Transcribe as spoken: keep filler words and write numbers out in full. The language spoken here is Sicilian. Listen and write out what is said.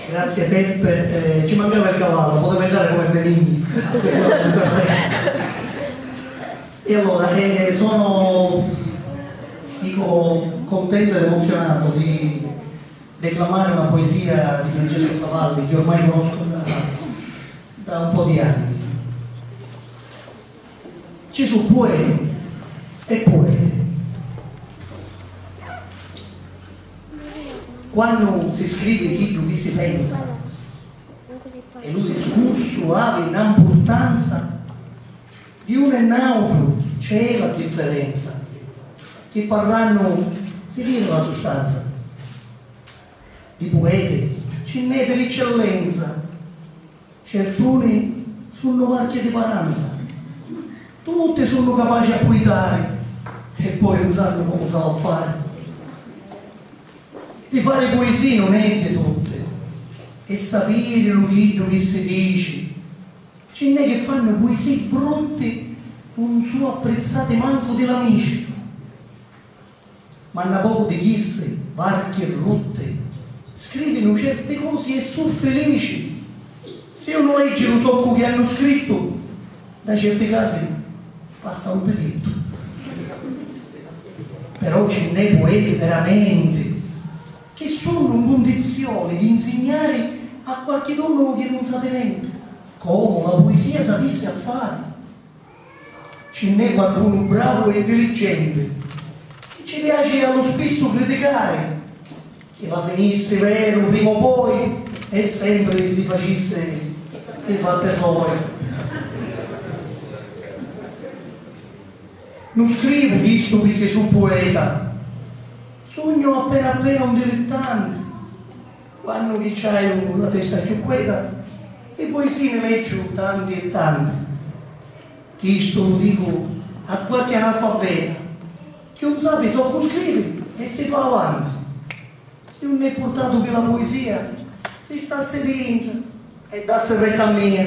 Grazie Peppe, eh, ci mancava il cavallo, poteva entrare come Benigni. E allora, eh, sono, dico, contento ed emozionato di declamare una poesia di Francesco Cavalli, che ormai conosco da, da un po' di anni. Ci su pueti e pueti. Quannu si scrivi chiddu chi si pensa e lu discursu havi na mpurtanza, di unu e n'autru c'è la differenza, chi parrannu si viri la sustanza. Di pueti ci nn'è per iccellenza, certuni sunnu varchi di paranza, tutti sunnu capaci a puitari e poi un sannu comu s'havi a fari. Di fari puisii nun è di tutti, è sapiri lu chiddu chi si dici. Ci nn'è chi fannu puisii brutti, nun su apprizzati mancu di l'amici. Ma na pocu di chissi, varchi rutti, scrivinu certi cosi e su filici. Si unu leggi lu soccu chi hannu scrittu, nta certi casi passa un pitittu. Però ci nn'è pueti veramenti chi sunnu 'n cundizioni di nzignari a quarchidunu chi nun sapi nenti, comu la puisia sapissi a fari. Ci nn'è qualcunu bravu e diligenti, chi ci piaci a lu spissu criticari, chi la finissi veru prima o poi e sempri si facissi i fatti soi. Nun scrivu chistu picchì su pueta, sugnu appena appena un dilettanti. Quannu chi ci haiu la testa chiù queta, i puisii ni leggiu tanti e tanti. Chistu lu dicu a quarchi analfabeta chi un sapi soccu scrivi e si fa avanti. Si un è purtatu pi la puisia, si stassi dintra e dassi retta a mia.